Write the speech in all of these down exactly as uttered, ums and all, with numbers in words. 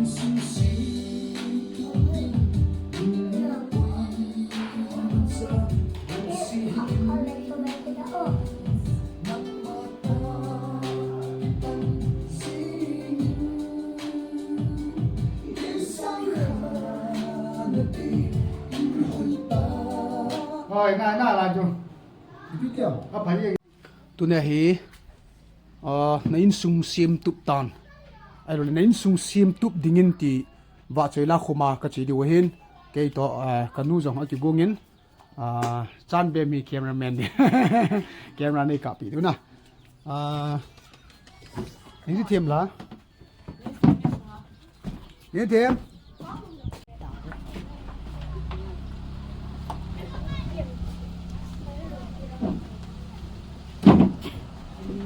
Hoi, ngai, ngai, lai chu. Ipi tia? A phai e. Tuna hi, ah, na insung semtup tan. Ahilou le na insung semtup dingin ti vahchoi la khuma kache diu ahin. Kei toh, ah, kanu jong akigong in. Ah, chan be mi cameraman di. Camera nei kappi diu na. Ah, nei them la. Nei them.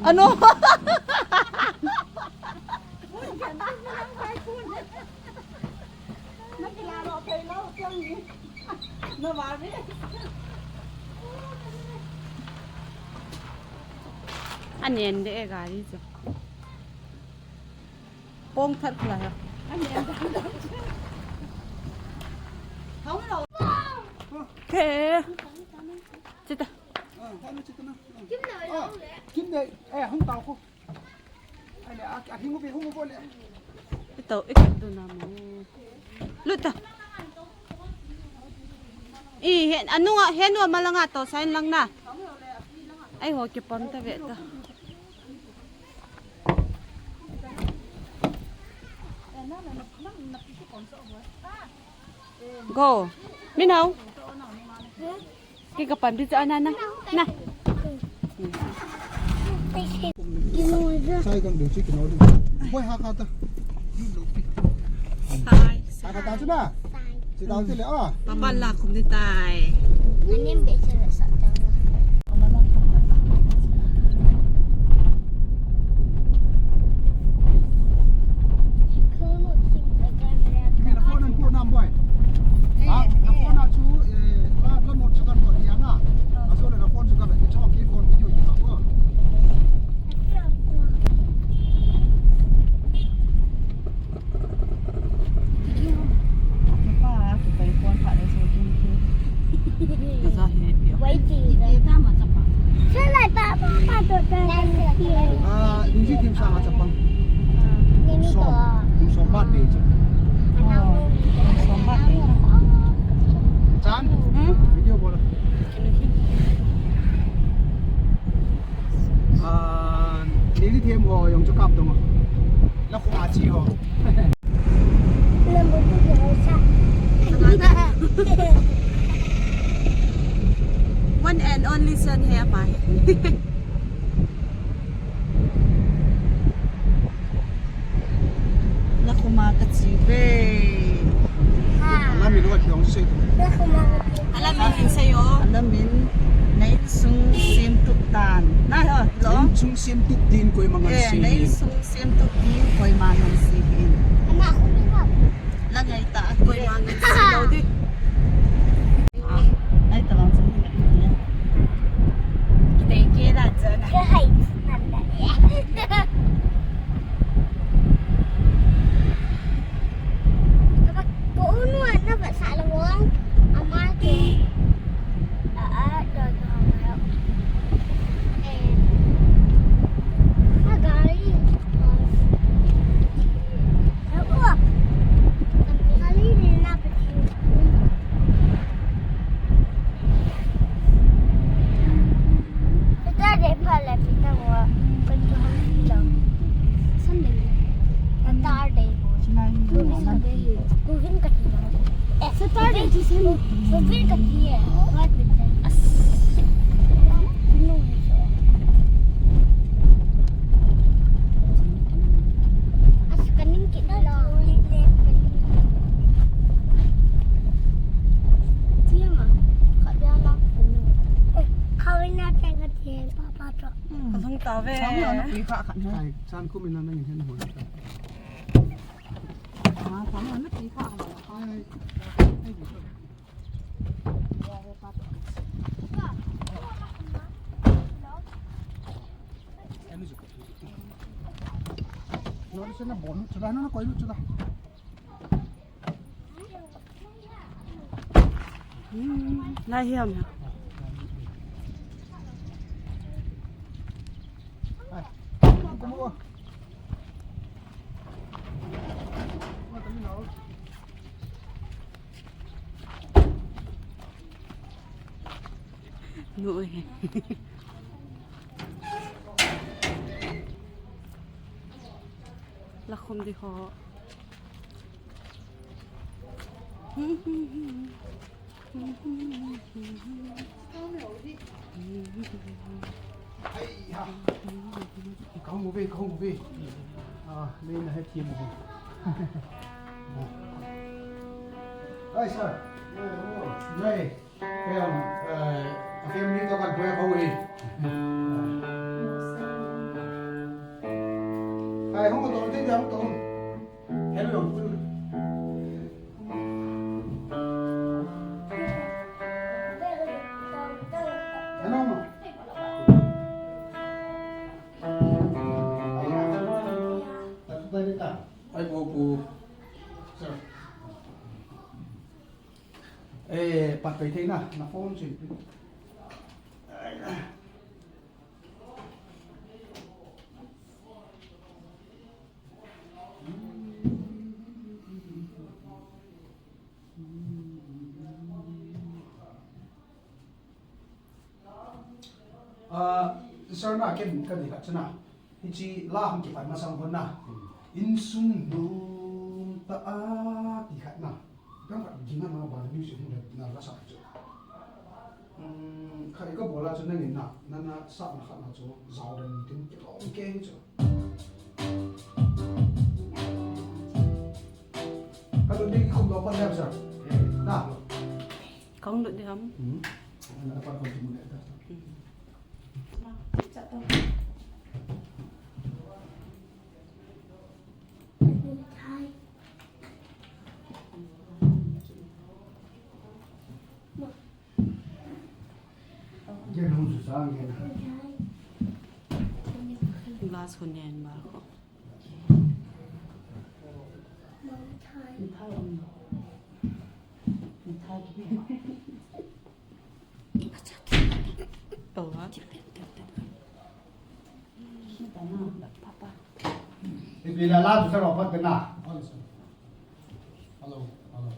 Ano? Anen de e gari chu. Pong that la ha. Anen de. Ke. Chita. Kim de, eh, hung tao ko. Ito, ito doh na mo. Lut ta. I, he, anu nga, he nu malanga to, sign lang na. Ai ho, kipon ta ve ta. Go. Min hao. Kei kapan di cha na na. Na. Sai kan du chi kino di. Boi ha kha ta. Sai. Ha kha ta chu na. Chi dau ti le a. Papan la khum di tai. Anim be che sa ta. Kimi na phone an pu nam boi. Ah, na phone a chu, eh, la, la mo chu kan ko dia na. A so le na phone chu ka be ni chong ki phone video ki ko. Ah, ni si tim sa ma chapang. Som, som bat de chu. Som bat de. Chan, video bol. Ah, ni si tim ho jong chu kap dong. La khu a chi ho. One and only son here, my. La khuma kachi ve. Ha. Alamin wa dong se. La khuma kachi. Alamin se yo. Alamin na insung semtup tan. Na ho, lo. Na insung semtup din koima ngan se. Eh, na insung semtup din koima ngan se. Ama khu ni ba. La ngai ta, koima ngan se lo di. Ai, ta lang sung ni. Kita ke da cha na. Ke hai. Ko unu na ba sa la wang. Ama ke. Saturday pha le pi ta wa. Kan tu ham lo. Sunday. Saturday. Sunday. Sunday. Kuvin ka ti lo. Eh, Saturday ji Sunday. Kuvin ka ti e. What with that? As. No. As kaning ki lo. Tia ma. Ka dia la. Eh, kawin na teng ka ti e, papa to. Ka lhung ta ve. Sang lo na pi kha khat ha. Ai, chan kum in na nang in hen hon. Ah, sang lo na pi kha khat. Ai, ai, ai. No, se na bon, chula, no, no, koi, chula. Hmm, lai hiam ya. Nu e. Lakhum di ho. Ai ha. Kahung uve, kahung uve. Ah, nei nahe thiam uve. Ai, sir. Nei. Kei, eh, a family toh kahin pui a kahi. Ai, hung tong, tin jam tong. Hello, hello. Hello, ma. Ai, pu, pu. Sir. Eh, pat pai thei na, na phone chu. Ah, sir na ken ka dei khat chu na. Hiche la hung kipan masang hon na. Insung nom tah a ti khat na. Dang khat ging a na ba music hung le na la sa chu. Hmm, khai ka bol a chu nangin na, na na sa na khat na chu jao den tin kilom kei chu. Ka lut ding khum doh pan dem sir. Na. Kong lut ding ham. Hmm. Na pan kon tu ne ta. Hmm. Gen hung su sang gen. Glass hung nen ba ko. Ipi la la tu sa ro pat na. Hello, hello.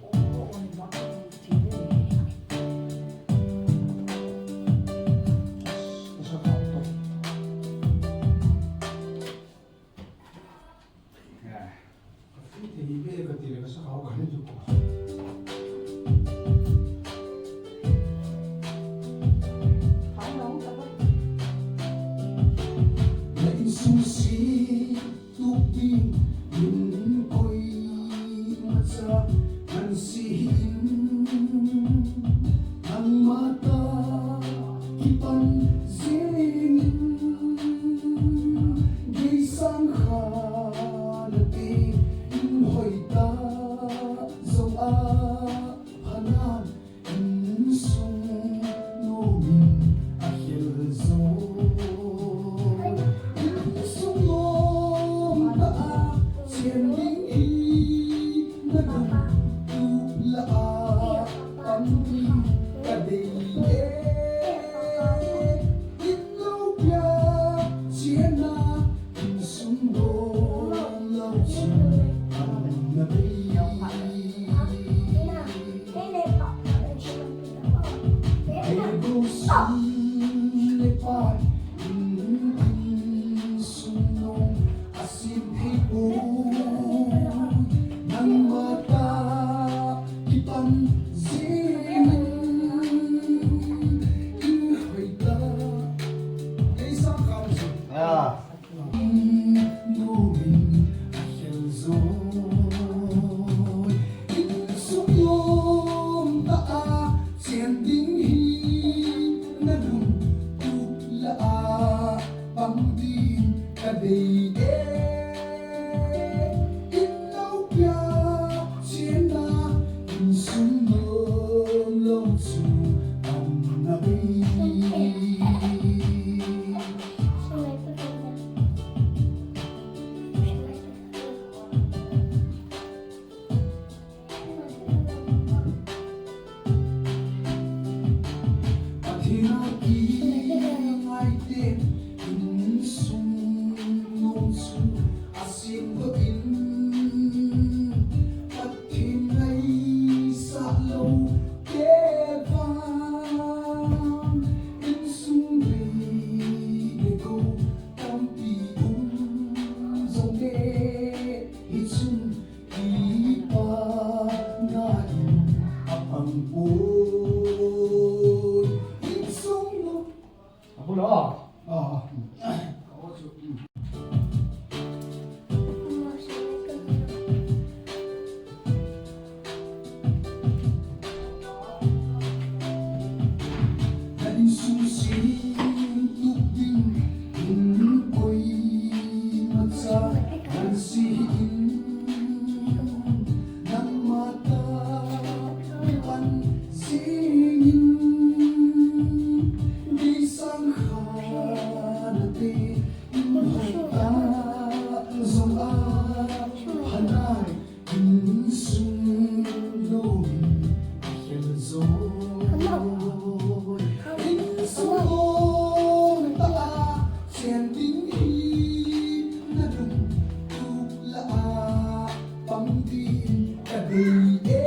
Ei e,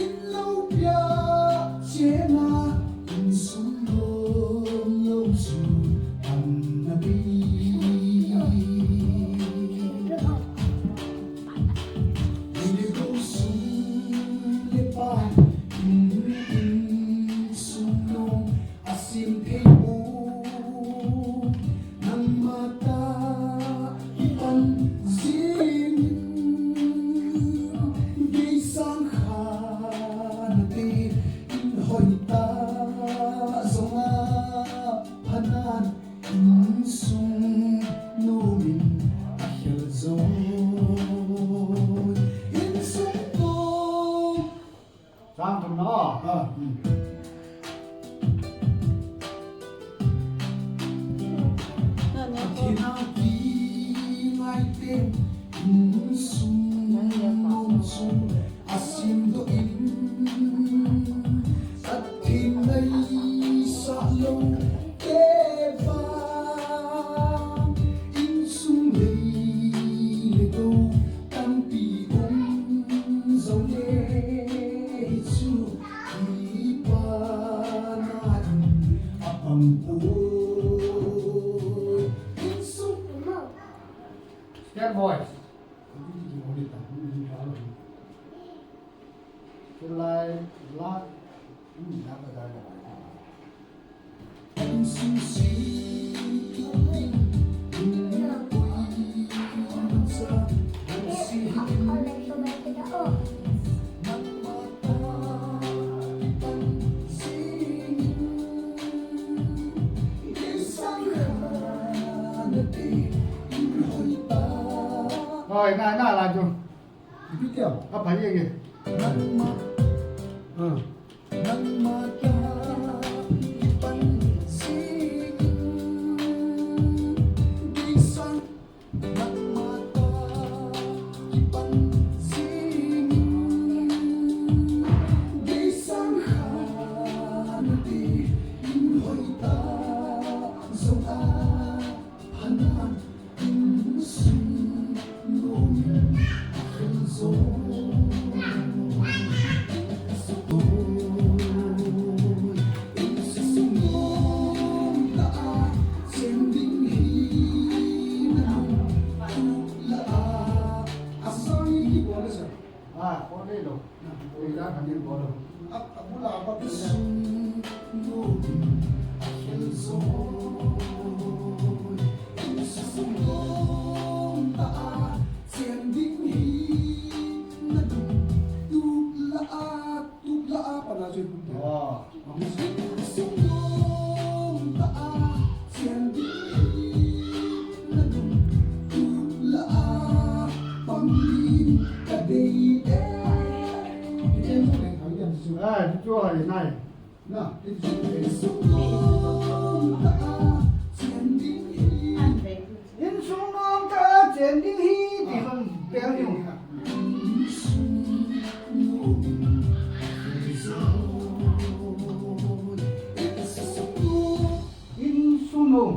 in lo pia chena, insung lom lom chu an na bi. Ni le go sum le pa, in, insung lom a sim thei u, nangma ta kipan jing in, gei sang kha nate in hoi ta zong a phanan insung numin a khel zong insung tu. Sang thum na. Ah, hmm. Thina ki ngai te, insung, insung, a sim do in, a thin nai sa lo te va. Insung lei le go tampi um zong le hi chu kipa na in a pang poi. Insung. Step boys. Tulai la. Hoi, na, na, la chu. Ipi tia? Ka phai nge. Nangma. Ah. Nangma ta kipan jing. Gei sang. Nangma ta kipan jing. Gei sang kha nate in hoi ta zong a phanan. Ah, kho dei lo. Koi la khan dei bol lo. A, a bula ba tu. Ah. Ai, chu chu hai nai. Na, insung lom ta a chen ding hi. Insung lom ta a chen ding hi, ti hon bel ding. Insung lom.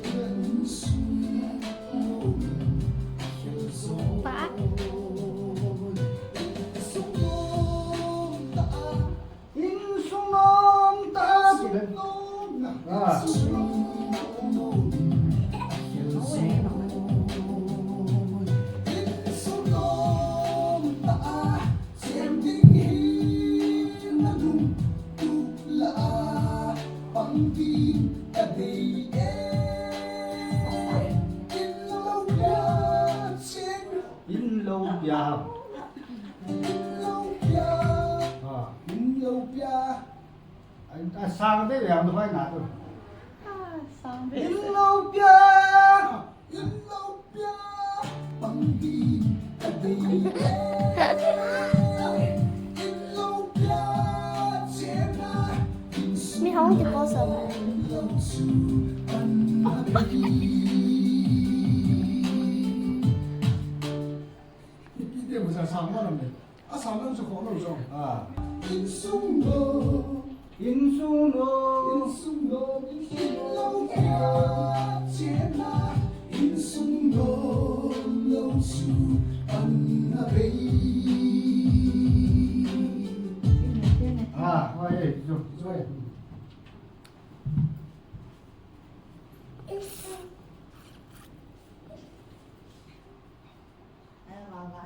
Insung lom. Pa. Insung lom ta. Ah. In lo pia. In lo pia. Ah. In lo pia. A, a sang ve ve ang hoi na tu. A, sang ve. In lo pia. In lo pia. Pang din ka dei. In lo pia. Chena. Mi hong ti ko sa. Ipi te mo sa sang mo na me. A sang lang sa ko lo so. Ah. Insung lom. Insung lom. Insung lom. Insung lom. Insung lom. Insung lom. Ah, oi, oi, oi. Mama,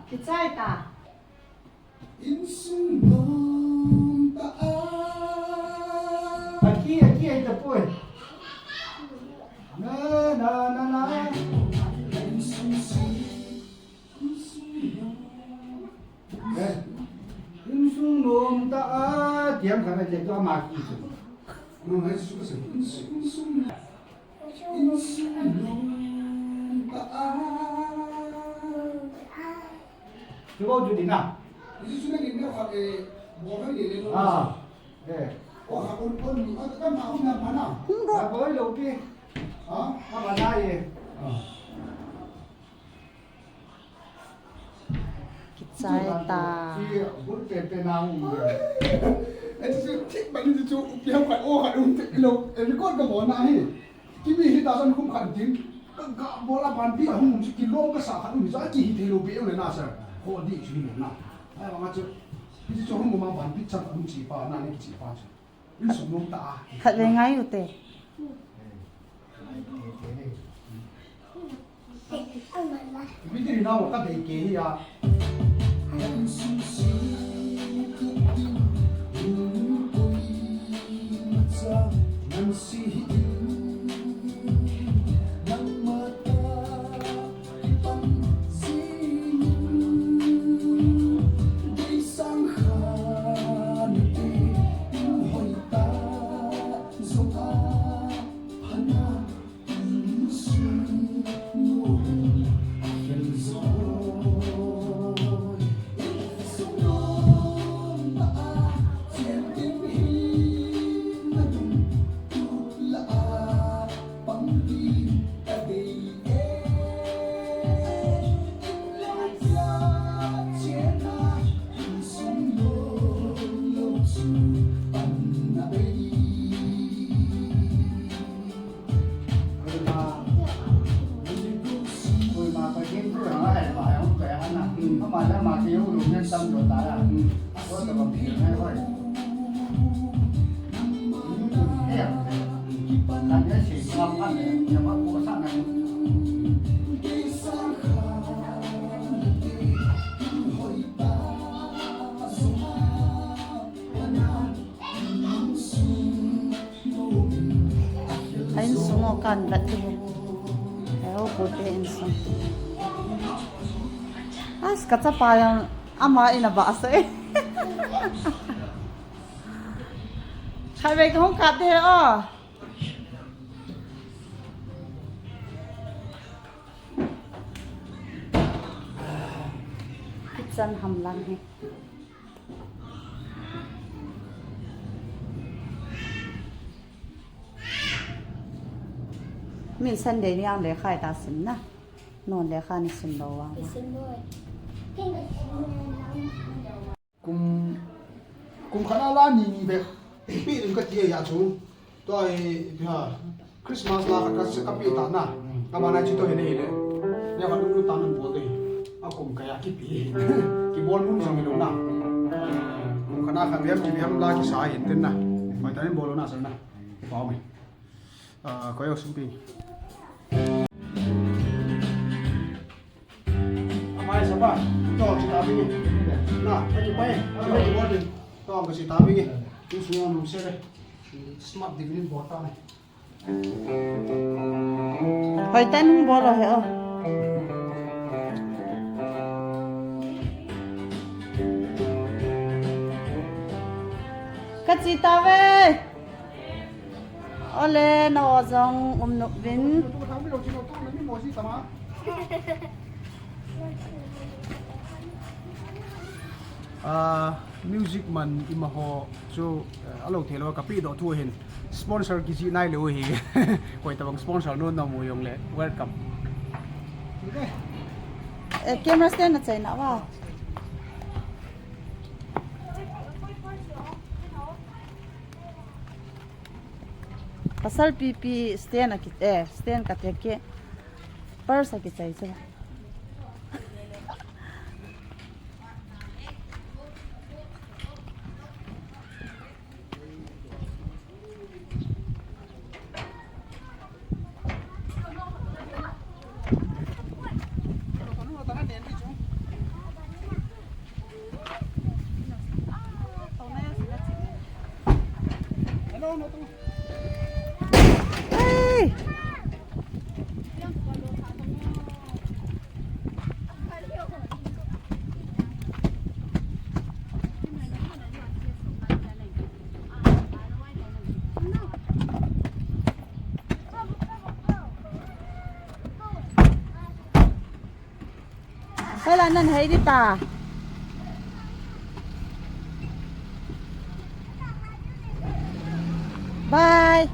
Kichai ta. Insung nom ta a. Aki, aki, ai ta poi. Na, na, na, na. Insung si. Insung nom. Eh. Insung nom ta a. Tiang kana je to ma ki. No, ai su ka se. Insung, insung. Chu bou chu ding a. Ah. Eh. Hung go. Ah, boi lo pi. Ah, ba na ye. Ah. Kichai ta. Chi bul pe pe na hung. Eh, chu thik bang chu chu upi ham khat o khat um thik lo. Eh, record ka bol na hi. Kimi hi ta san khum khat ding. Ka ga bol a ban pi a hung um chu kilom ka sa khat um hi cha ki hi thei lo pe le na sir. Ho di chu hi na. Ai ma chu. Hi chu hung ma ban pi chan um chi pa na ni chi pa chu. Insung nom ta a. Khat le ngai u te. Video nau ka dei ke hi a. A insung o kan vet hi. Eo pute insung. As ka chapa jong ama in a ba sa e. Khatvei ka hung kap de o. Kitchen ham lang hi. Min Sunday ni ang lekha ita sim na. Non lekha ni sim lo vang. Sim lo. Kum, kum khat a la ni ni bek. Pi lim ka ti a chu. Tua hi, ha, Christmas la khat ka, ka pe ta na. Abana chu to hi nei le. Ne wa lu ta nan bol de. A kum kaya kipi. Kibol mun jong hi lo na. Kum kana khan vem ki vem la kisa hin tin na. Mai ta nin bol na sa na. Pau mai. Ah, ko yo sum pi. Amai sapa. To chi ta bi. Na, ka chi pai. Ka chi bol de. To ka chi ta bi. Tu su no se le. Smart degree bol ta ne. Hoi tan hung bol o he o. Ka chi ta ve. Ole, na o jong um nop vin. Ah, music man ima ho chu, eh, a lo thei lo ka pi do thu hin sponsor ki ji nai lo hi. Koi tabang sponsor no na mu jong le welcome. Eh, camera stand na chai na wa. Pasal pipi stand a ki, eh, stand ka te ke. Purse a ki chai chu. Hola nan hei di ta. Bye.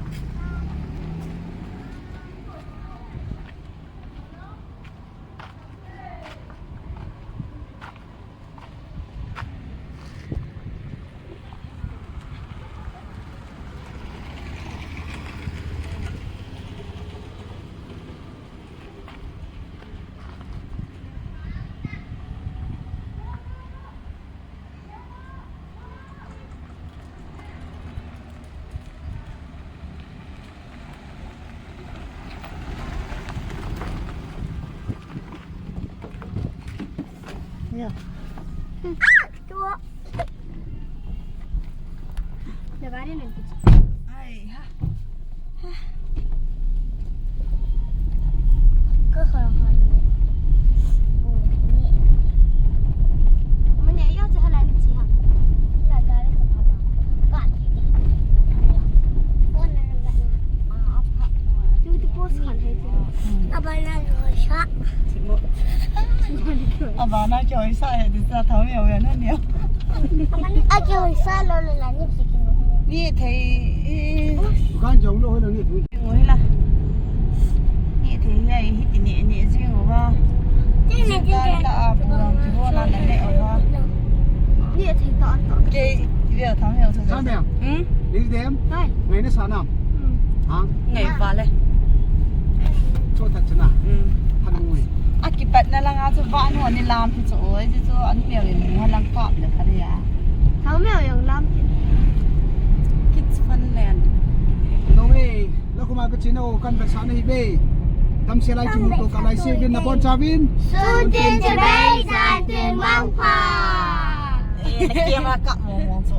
Abana koi sa he di sa thau yo ya na ni. A koi sa lo lo la ni si ki. Ni thei. Dukan jong lo lo ni. Ngoi la. Ni thei ya hi ti ni ni jing o ba. Ti ni ti la a bu la ti bo la la le o ba. Ni thei ta ta. Ke ya thau yo sa. Sa me. Hmm? Ni dem. Ngai na sa na. Ha? Ngai va le. Chu tha chana. Hmm. Tha ngui. A kipat na langa chu va no ni lam hi chu oi, chu chu an meo in mo lang kap le pha ya. Thau meo yang lam ki. Kids fun land. No way. La kuma ka chino kan ba sa na hi be. Tam se lai ki mu to ka lai se bin na bon cha bin. Sun tin che bai, san tin mang pa. Eh, na kia ma kap mo mo.